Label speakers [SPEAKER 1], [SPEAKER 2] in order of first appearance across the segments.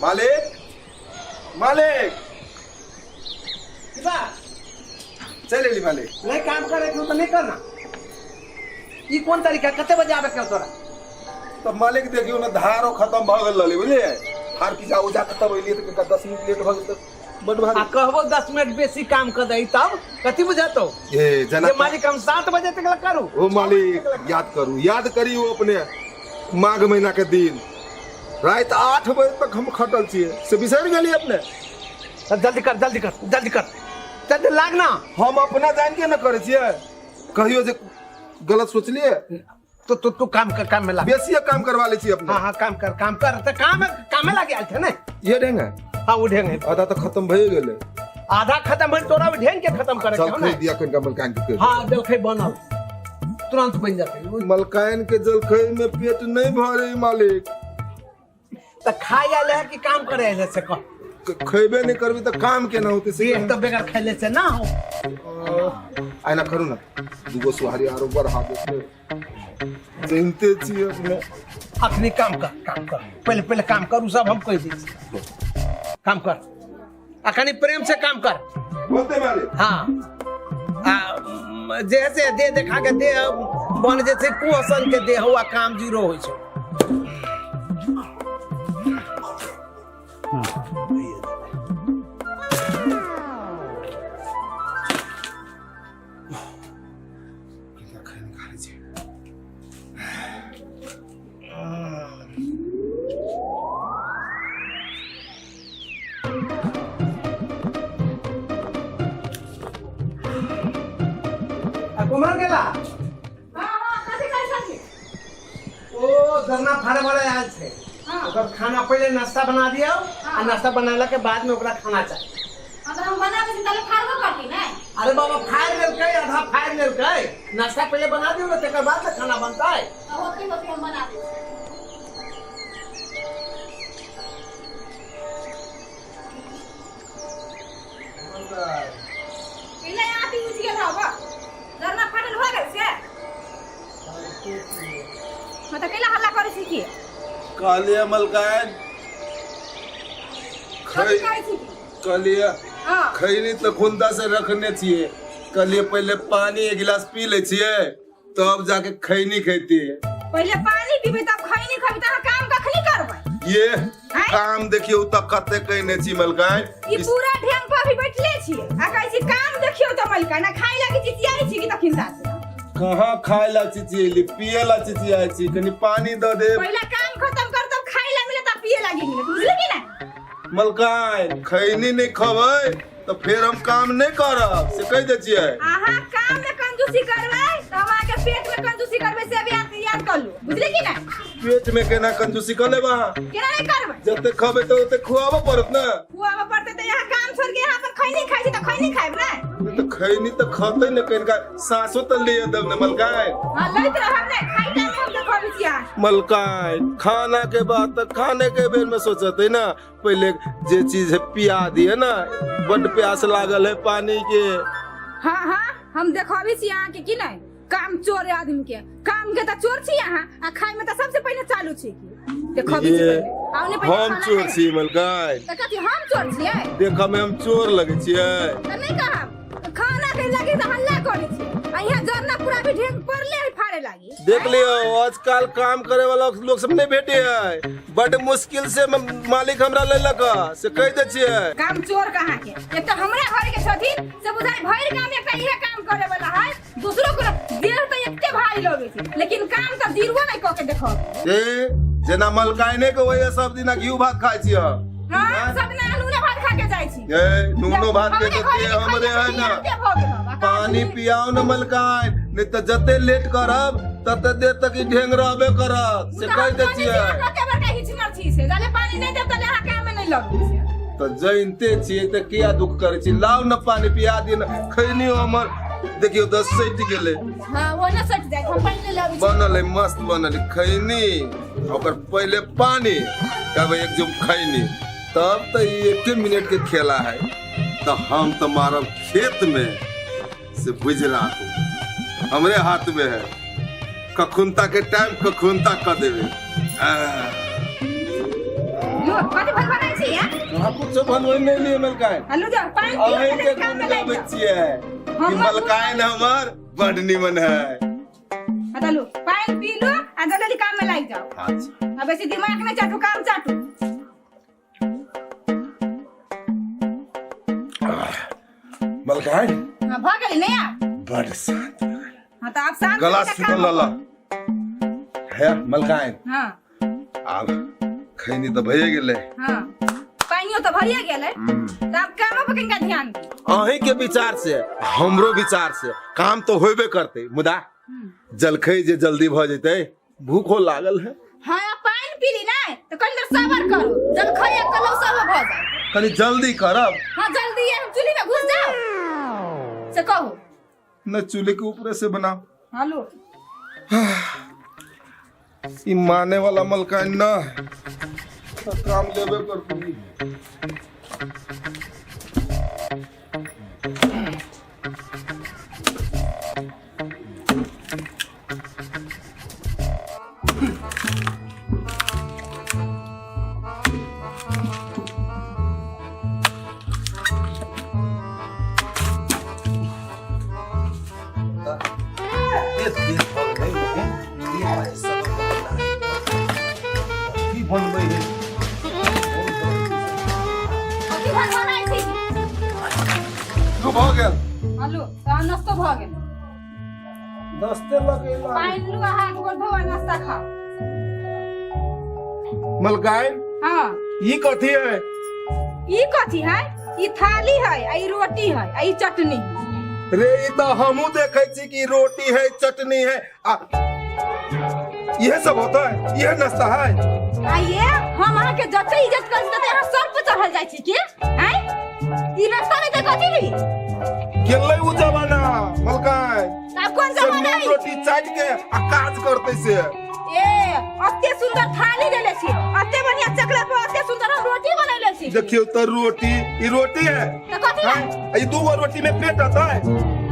[SPEAKER 1] मालिक, मालिक।
[SPEAKER 2] किसा?
[SPEAKER 1] चलि एली मालिक।
[SPEAKER 2] नहीं काम करे के तो नहीं करना, ई कोन तरीका? कते बजे आबे के तोरा?
[SPEAKER 1] तऽ मालिक देखियौ ने, धारो खत्म भऽ गेल रहलै, बुझलियै? धार पिजा उजा के तब एलियै तऽ 10 मिनट लेट भऽ गेल तऽ बड
[SPEAKER 2] आ
[SPEAKER 1] भारी।
[SPEAKER 2] कहबो 10 मिनट बेसी काम कर दही तब कथी बुझातो?
[SPEAKER 1] ए जना
[SPEAKER 2] जे मालिक हम 7 बजे तक ला करू।
[SPEAKER 1] ओ मालिक, याद करू, याद करियौ अपने, माघ महीना के दिन राति 8 बजे तक हम खटल छियै, से बिसरि गेलियै अपने?
[SPEAKER 2] तऽ जल्दी कर, जल्दी कर, जल्दी कर, जल्दी लाग ना।
[SPEAKER 1] हम अपना जान के न करै छियै, कहियो जे गलत सोचलियै?
[SPEAKER 2] तो तू तू काम कर, काम में लाग।
[SPEAKER 1] बेसिए काम करवा लै छी अपने।
[SPEAKER 2] हाँ हाँ, काम कर, काम कर, तऽ काम कामे लागे आयल थे ने।
[SPEAKER 1] ये ढेंग है?
[SPEAKER 2] हाँ, वो ढेंग है।
[SPEAKER 1] आधा तऽ खत्म भए गेलै।
[SPEAKER 2] आधा खत्म भेल, तोरा ढेंग के खत्म करे के
[SPEAKER 1] चल
[SPEAKER 2] हो
[SPEAKER 1] खै
[SPEAKER 2] ने।
[SPEAKER 1] दिया कनिका मलकाइन के।
[SPEAKER 2] हाँ, जलखै बनल तुरंत बन जाते।
[SPEAKER 1] मलकाइन के जलखै में पेट नहीं भरे मालिक।
[SPEAKER 2] तऽ खाय आयल है कि काम करे आयल है से कह।
[SPEAKER 1] खैबे नहीं करबी तऽ काम केना होतै से?
[SPEAKER 2] पेट तऽ बगैर खैले से ना हो।
[SPEAKER 1] आइना करू ना, दूगो सुहारी आरो बढ़ा देते, चिंते छी अपने।
[SPEAKER 2] अखनी काम कर, काम कर, पहले पहले काम कर, उ सब हम कह दै छी। काम कर, अखनी प्रेम से काम कर।
[SPEAKER 1] बोलते मालिक।
[SPEAKER 2] हाँ, आ जे से दे देखा के दे बन जे छै कुहसन के दे हुआ, काम जीरो होइ छै। आ कुम्हर गेला?
[SPEAKER 3] हाँ हाँ, कथी करै छथि?
[SPEAKER 2] ओ गरना फाड़े वाला आयल छै। ओकर खाना पहिले नाश्ता बना दियौ आ नाश्ता बनेला के बाद में ओकरा खाना चाही।
[SPEAKER 3] हाँ, तऽ हम बना दै छी, ताले फाड़बो करती ने।
[SPEAKER 2] अरे बाबा, फाड़ि लेलकै, आधा फाड़ि लेलकै। नाश्ता पहिले बना दियौ ने, तकर बाद ने खाना बनतै।
[SPEAKER 3] तऽ होते होते हम बना दै छी। पहिले आती उठि गेल हबा, गरना फाटल भऽ गेल से। हाँ, तऽ कैला हल्ला करै छी की?
[SPEAKER 1] कहलिए मलकाइन।
[SPEAKER 3] कथी करै छी की?
[SPEAKER 1] कहलिए खैनी तऽ खुंदा से रखने छियै, कहलिए पहिले पानी एक गिलास पी लै छियै तब जाके खैनी खैती।
[SPEAKER 3] पहिले पानी पीबै तब खैनी खैबै, तऽ अहाँ काम कखनी करबै?
[SPEAKER 1] ये काम देखियौ तऽ कते कहने छी मलकाइन।
[SPEAKER 3] ई पूरा ढेंग पर अभी बैठले छियै आ कहै छी काम देखियौ तऽ मलका ना खाय लागी चिचियाइ छी कि तखिन से?
[SPEAKER 1] कहाँ खाय ला चिचियली, पिए ला चिचियाइ छी, कनी पानी दऽ दे।
[SPEAKER 3] पहिले काम खत्म कर तब खाय ला मिले तब पिए लागी मिले, बुझली कि ना?
[SPEAKER 1] मलकाइन, खैनी नहीं खबै तऽ फेर हम काम नहीं करब, से कहि दै छियै।
[SPEAKER 3] अहाँ काम में कंजूसी करबै तऽ हम अहाँके पेट में कंजूसी करबै, से अभी याद याद कर लू, बुझली कि ना?
[SPEAKER 1] पेट में केना कंजूसी कर लेब अहाँ?
[SPEAKER 3] केना नहीं करबै?
[SPEAKER 1] जते खबै तऽ ओते खुआबऽ पड़त ने।
[SPEAKER 3] खुआबऽ पड़तै तऽ यहाँ काम छोड़ के यहाँ पर खैनी खाइ छी तऽ खैनी खाइब ने।
[SPEAKER 1] तऽ खैनी तऽ खतै ने, कनिका साँसो तऽ लिए देब ने मलकाइन।
[SPEAKER 3] हाँ, लैत रहब ने, खाइ टाइम में हम देखबै छी अहाँ।
[SPEAKER 1] मलकाइन, खाना के बाद तऽ खाने के बेर में सोचते ना, पहले जे चीज है पिया दिए ना, बड प्यास लागल है पानी के।
[SPEAKER 3] हाँ हाँ, हम देखबै छी अहाँ के कि नहीं काम चोर आदमी के। काम के तऽ चोर छी अहाँ आ खाय में तऽ सबसे पहिले चालू छी की देखबै छी।
[SPEAKER 1] ये
[SPEAKER 3] पहिले आउ ने, पहिले
[SPEAKER 1] हम
[SPEAKER 3] खाना
[SPEAKER 1] चोर
[SPEAKER 3] खाइ।
[SPEAKER 1] छी मलकाइन?
[SPEAKER 3] तऽ कथी हम चोर छियै?
[SPEAKER 1] देखऽ में हम चोर लगै छियै?
[SPEAKER 3] तऽ नहीं कहब, खाना के लगी तऽ हल्ला करै छी आ यहाँ जरना पूरा भी ढेंग पड़ले है फाड़े लागी।
[SPEAKER 1] देख लियो, आजकल काम करे वाला लोग सब नहीं भेटे है, बड मुश्किल से मालिक हमरा लेलक ह, से कह दे छियै।
[SPEAKER 3] काम चोर कहाँ के! एक तऽ हमरा घर के छथिन से बुझाइ भरि गाम एकटा इहे काम करे वाला है, दूसरो को देह तऽ एते भारी लगै छै लेकिन काम तऽ जीरो नहीं कऽ के देखो।
[SPEAKER 1] ए जेना मलकाइने के वही सब दिना घी भात खाइ छियै।
[SPEAKER 3] हाँ, सब दिना नूने भात खा के जाइ छी।
[SPEAKER 1] ए नूनो भात के
[SPEAKER 3] हमरे
[SPEAKER 1] तऽ
[SPEAKER 3] घरे
[SPEAKER 1] देह
[SPEAKER 3] के
[SPEAKER 1] हमरे
[SPEAKER 3] खैला
[SPEAKER 1] है
[SPEAKER 3] से
[SPEAKER 1] ना।
[SPEAKER 3] एते भऽ गेल हब। आ
[SPEAKER 1] पानी पियाओ न मलकाइन, नहीं तऽ जते लेट करब तते देर तक ई ढेंग रहबे करत, से कह दे छियै।
[SPEAKER 3] कते बड़का हिचनर छी से जाले पानी नहीं देब तले अहाँ काम में नहीं लगै छै।
[SPEAKER 1] तऽ जनिते छियै तऽ किया दुख करै छी? लाउ न पानी पिया दिअ न, खैनी हमर देखियौ तऽ सटि गेलै।
[SPEAKER 3] हाँ, वो ना सट जाए, हम पानी ले लाबै छी।
[SPEAKER 1] बनल है, मस्त बनल है खैनी, ओकर पहिले पानी तब एक जुम खैनी, तब तऽ ई एके मिनट के खेला है। तऽ हम तऽ मारब खेत में से बुझि राखू, हमरे हाथ में है कखुनता के टाइम, कखुनता कऽ देबै।
[SPEAKER 3] लो। कथी भनभनाइ छी हैं?
[SPEAKER 1] अहाँ कुछो भनबै नहि लिए मलकाइन।
[SPEAKER 3] हल्लू जा पानि पियो,
[SPEAKER 1] अहीं
[SPEAKER 3] पहिले
[SPEAKER 1] के
[SPEAKER 3] काम
[SPEAKER 1] गुण
[SPEAKER 3] में लागि
[SPEAKER 1] गाबै
[SPEAKER 3] जाओ।
[SPEAKER 1] छियै कि
[SPEAKER 3] हमर
[SPEAKER 1] मलकाइन हमर बड निमन है।
[SPEAKER 3] हाँ, चलू पानि पी लो आ जल्दी काम में लागि जाओ।
[SPEAKER 1] अच्छा।
[SPEAKER 3] आ बेसी दिमाग नहि चाटू, काम चाटू।
[SPEAKER 1] मलकाइन।
[SPEAKER 3] हाँ, भऽ गेलै नहि आब?
[SPEAKER 1] बड शांत।
[SPEAKER 3] हाँ तऽ आब शांत
[SPEAKER 1] गला
[SPEAKER 3] भऽ कऽ
[SPEAKER 1] सुखल
[SPEAKER 3] काम
[SPEAKER 1] लला है मलकाइन।
[SPEAKER 3] हाँ।
[SPEAKER 1] आब खैनी तऽ भइए गेलै।
[SPEAKER 3] हाँ, पानियो तऽ भरिए गेलै, तऽ आब कामो पर कनिका ध्यान दी।
[SPEAKER 1] अहीं के विचार से हमरो विचार से काम तो होबे करते, मुदा जलखै जे जल्दी भऽ जेतै, भूखो लागल है।
[SPEAKER 3] हाँ, आब पानि पी ली नहि तऽ कनि देर सबर करू, जलखै आ कलौ सब भऽ जाए।
[SPEAKER 1] कनि जल्दी करब।
[SPEAKER 3] हाँ जल्दी, हम चूल्ही में घुस जाओ से कहू।
[SPEAKER 1] न, चूल्हे के ऊपर से बनाओ।
[SPEAKER 3] हेलो।
[SPEAKER 1] ई माने वाला मलकाइन न है तो काम लेबे करतै। की बनबै है?
[SPEAKER 3] कथी भनभनाइ छी?
[SPEAKER 1] जो भऽ गेल।
[SPEAKER 3] हेलो, तहन नाश्तो भऽ गेल।
[SPEAKER 1] दस्ते लगेला।
[SPEAKER 3] पानि लू आ हाथ गोर धो आ नाश्ता खाओ।
[SPEAKER 1] मलकाइन।
[SPEAKER 3] हाँ।
[SPEAKER 1] ई कथी है?
[SPEAKER 3] ई कथी है? ई थाली है आ ई रोटी है आ ई चटनी है।
[SPEAKER 1] रे, ई तऽ हमहूँ देखै छी कि रोटी है, चटनी है आ इहे सब होता है, इहे नाश्ता है?
[SPEAKER 3] आ ये हम अहाँ के जते इज्जत करै छी तते अहाँ सर पर चढ़ल जाइ छी के आँय? ई नाश्ता नहि तऽ कथी है?
[SPEAKER 1] गेलै उ जमाना मलकाइन।
[SPEAKER 3] आब कोन
[SPEAKER 1] से
[SPEAKER 3] जमाना
[SPEAKER 1] नून
[SPEAKER 3] है?
[SPEAKER 1] रोटी चाटि के आ काज करतै से।
[SPEAKER 3] ए, अते सुंदर थाली देले छी, अते बढ़िया चकला पर अते सुंदर हम रोटी बनैले छी।
[SPEAKER 1] देखियौ तऽ रोटी, ई रोटी है?
[SPEAKER 3] तऽ कथी है?
[SPEAKER 1] हाँ? ई दू गो रोटी में पेट आता है?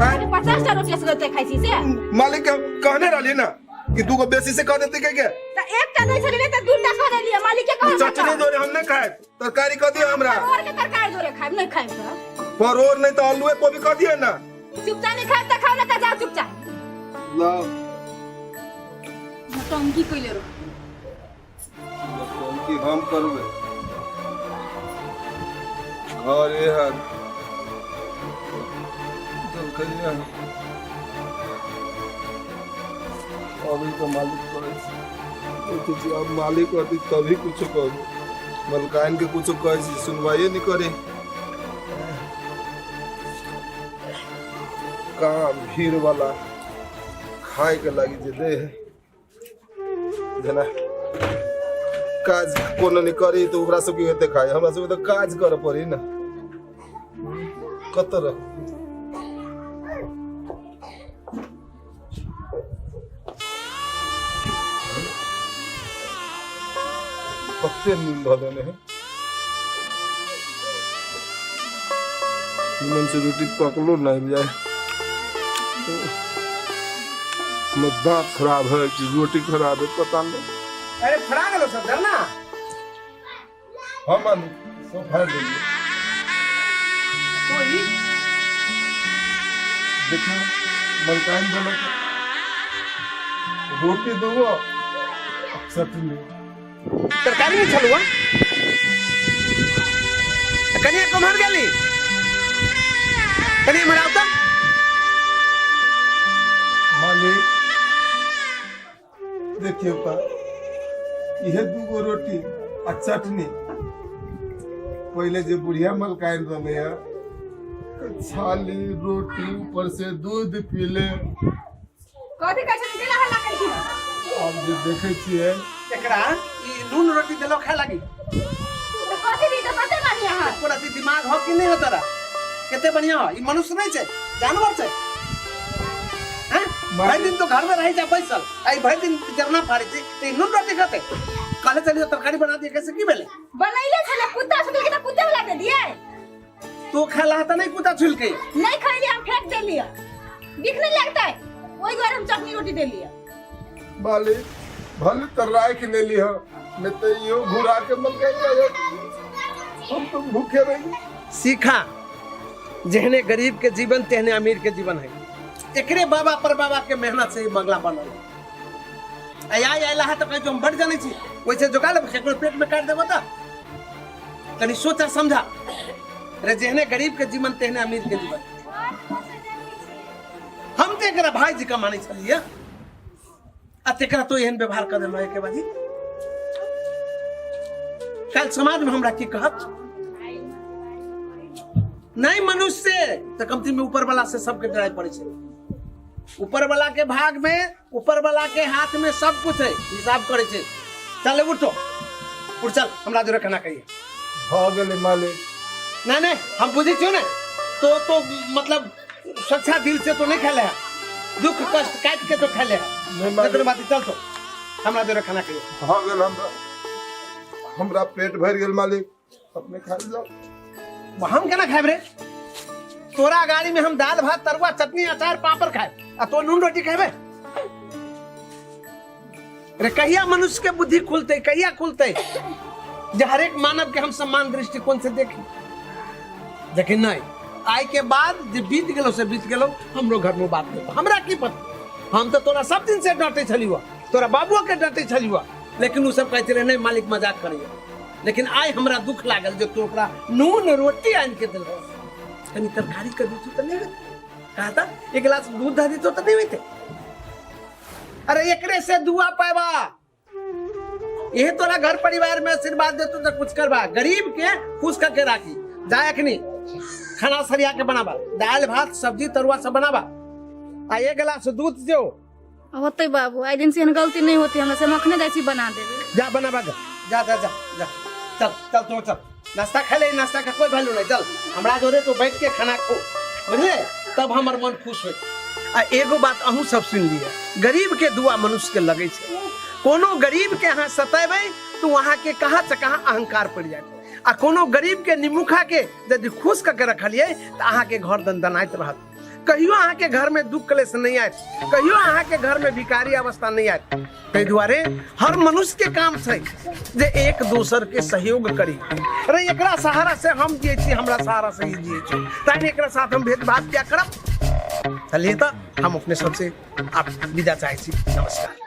[SPEAKER 1] हाँ?
[SPEAKER 3] 50 टा रोटी असगर खाइ छी से।
[SPEAKER 1] मालिक के कहने रहली ना कि दू गो बेसी से कह देती के के।
[SPEAKER 3] तऽ एकटा दै छलियै तऽ दूटा कह देलियै, मालिक के कहल।
[SPEAKER 1] चटनी जोरे हम नहीं खाए, तरकारी कह दियो हमरा।
[SPEAKER 3] परोड़ के तरकारी जोरे खाइब, नहि खाइब तऽ?
[SPEAKER 1] परोड़ नहीं तो आलूए कोबी कह दियो ना।
[SPEAKER 3] चुपचाप नहीं खाइब तऽ खाउ, ना तऽ जाओ चुपचाप।
[SPEAKER 1] लाओ।
[SPEAKER 3] नौटंकी कइले रहो।
[SPEAKER 1] की हम करबै घर एहन जलखैया अभी तो मालिक करै छै। देखै छी, अब मालिक रहती तभी कुछो कहबै। मलकाइन के कुछो कहै छी, सुनवाइए नहीं करे। काम भीड़ वाला खाए के लागी जे दे है, जेना काज कोनो नहीं करी तऽ ओकरा सबके हेतै खाइ, हमरा सबके तऽ काज करऽ पड़ी ने। कतऽ रह कते नींद धऽ देने है। निमन से रोटी पकलो नहीं जाए। हमर दांत खराब है कि रोटी खराब है, पता नहीं।
[SPEAKER 2] अरे, फड़ा गेलो सब डरना।
[SPEAKER 1] हम मालिक, सब फाड़ देलियै।
[SPEAKER 2] तो ई
[SPEAKER 1] देखियौ, मलकाइन देलक रोटी दूगो आ चटनी।
[SPEAKER 2] तरकारी नहीं छलुआ? कनिया कम्हर गेली? कनिया मराउ तऽ।
[SPEAKER 1] मालिक, देखियौ तऽ इहे दूगो रोटी आ चटनी। पहिले जे बुढ़िया मलकाइन रहलै है तऽ छाली रोटी ऊपर से दूध पीले।
[SPEAKER 3] कथी कहै छथिन? केना हल्ला केलखिन?
[SPEAKER 1] आब जे देखै छियै।
[SPEAKER 2] एकरा ई नून रोटी देलो खाए लागी?
[SPEAKER 3] तऽ कथी दी तऽ कते बढ़िया है।
[SPEAKER 2] एको रति दिमाग हो कि नहीं हो तोरा? कते बढ़िया हो? ई मनुष्य नहीं छै, जानवर छै, हैं? भरि दिन तो घर में रही जा बैसल, आई भरि दिन जरना फाड़ै छै, तऽ ई नून रोटी खेतै? कहले चलियो तरकारी बना दिए, कैसे की भेलै?
[SPEAKER 3] बनैले छलै, कुत्ता छुटल तऽ कुत्ते वाला दे दिए।
[SPEAKER 2] तू खेला तऽ नहीं कुत्ता छुलकै?
[SPEAKER 3] नहीं खैलिए, हम फेंक देलिए, बिख नहीं लगतै, ओहि दुआरे हम चटनी रोटी देलिए।
[SPEAKER 1] मालिक, भले तऽ राखि लेली हो। नहीं तो इहो घुरा के मलकाइन जाए, हम तो भूखे रही।
[SPEAKER 2] सीखा, जेहने गरीब के जीवन तेहने अमीर के जीवन है। एकरे बाबा पर बाबा के मेहनत से ई बंगला बनल है। आ आइ आइला है तऽ कहै छै हम बड़ जानै छी, ओहिसँ जोगा लेबै, केकरो पेट में काटि देबो तऽ कनि सोचा समझा रे। जेहने गरीब के जीवन तेहने अमीर के जीवन। हम तऽ एकरा भाई जी का मानै छलियै आ तेकरा तो एहन व्यवहार कर देलहुँ एके बाजी। काल्हि समाज में हमरा की कहत? नहीं मनुष्य से तऽ कमती में ऊपर वाला से सबके डराय पड़ै छै। ऊपर वाला के भाग में, ऊपर वाला के हाथ में सब कुछ है, हिसाब करे छै। चल उठ तो, उठ चल, हमरा जोरे खाना खाइए।
[SPEAKER 1] भऽ गेलै मालिक।
[SPEAKER 2] नहीं नहीं, हम बुझे छियो ने, तो मतलब सच्चा दिल से तो नहीं खेले है, दुख कष्ट काट के तो खेले है।
[SPEAKER 1] नहीं मालिक।
[SPEAKER 2] तकर बाद चल तो हमरा जोरे खाना खाइए।
[SPEAKER 1] भऽ गेल, हमरा हमरा पेट भरि गेल मालिक, अपने खा जाओ।
[SPEAKER 2] हम केना खाएब रे? तोरा गाड़ी में हम दाल भात तरुआ चटनी अचार पापड़ खाएब आ तो नून रोटी खेबे रे? कहिया मनुष्य के बुद्धि खुलते, कहिया खुलते जे हरेक मानव के हम सम्मान दृष्टिकोण से देखी? लेकिन नहीं, आइ के बाद जे बीत गेलो से बीत गेलो, हमरो घर में बात नहीं। हमरा की पता, हम तो तोरा सब दिन से डांटे छलियो, तोरा बाबुओ के डांटे छलियो, लेकिन उ सब कहते रहे नहीं मालिक मजाक करैया। लेकिन आइ हमरा दुख लागल जे तू ओकरा नून रोटी आनि के देलहो, कनि तरकारी के दूध तऽ नहि होइतै, कहा तऽ एक गिलास दूध दऽ दितौ तऽ नहि होइतै। अरे एकरे से दुआ पाबा, यही तोरा घर परिवार में आशीर्वाद देतौ तऽ कुछ करबा। गरीब के खुश करके राखी। जा अखनी खाना सरिया के बनाबा, दालि भात सब्जी तरुआ सब बनाबा आ एक गिलास दूध जो।
[SPEAKER 3] होतै बाबू, आइ दिन से एहन गलती नहि होतै हमरा से, हम अखने जाइ छी बना देबै।
[SPEAKER 2] जा बनाबा, जा जा जा जा जा, चल चल तो चल, नाश्ता खा ले, नाश्ता का कोई वैल्यू नहीं। चल हमरा जोरे तो बैठ के खाना खो, बुझले, तब हमर मन खुश होय। आ एगो बात अहूँ सब सुन लिअ, गरीब के दुआ मनुष्य के लगै छै। कोनो गरीब के अहाँ सतेबै तो अहाँ के कहाँ से कहाँ अहंकार पड़ि जायत, आ कोनो गरीब के निमुखा के यदि खुश कऽ के रखलियै तऽ अहाँ के घर दनदनाइत रहत। कहियो अहाँके घर में दुख क्लेश नहीं आयत, कहियो अहाँके घर में भिखारी अवस्था नहीं आयत। ताहि दुआरे हर मनुष्य के काम छै जे एक दोसर के सहयोग करी। अरे एकरा सहारा से हम जिए छी, हमरा सहारा से ही जिए छी, तहन एकरा साथ हम भेदभाव क्या करब? चलिए तऽ हम अपने सबसे आप विदा चाहै छी। नमस्कार।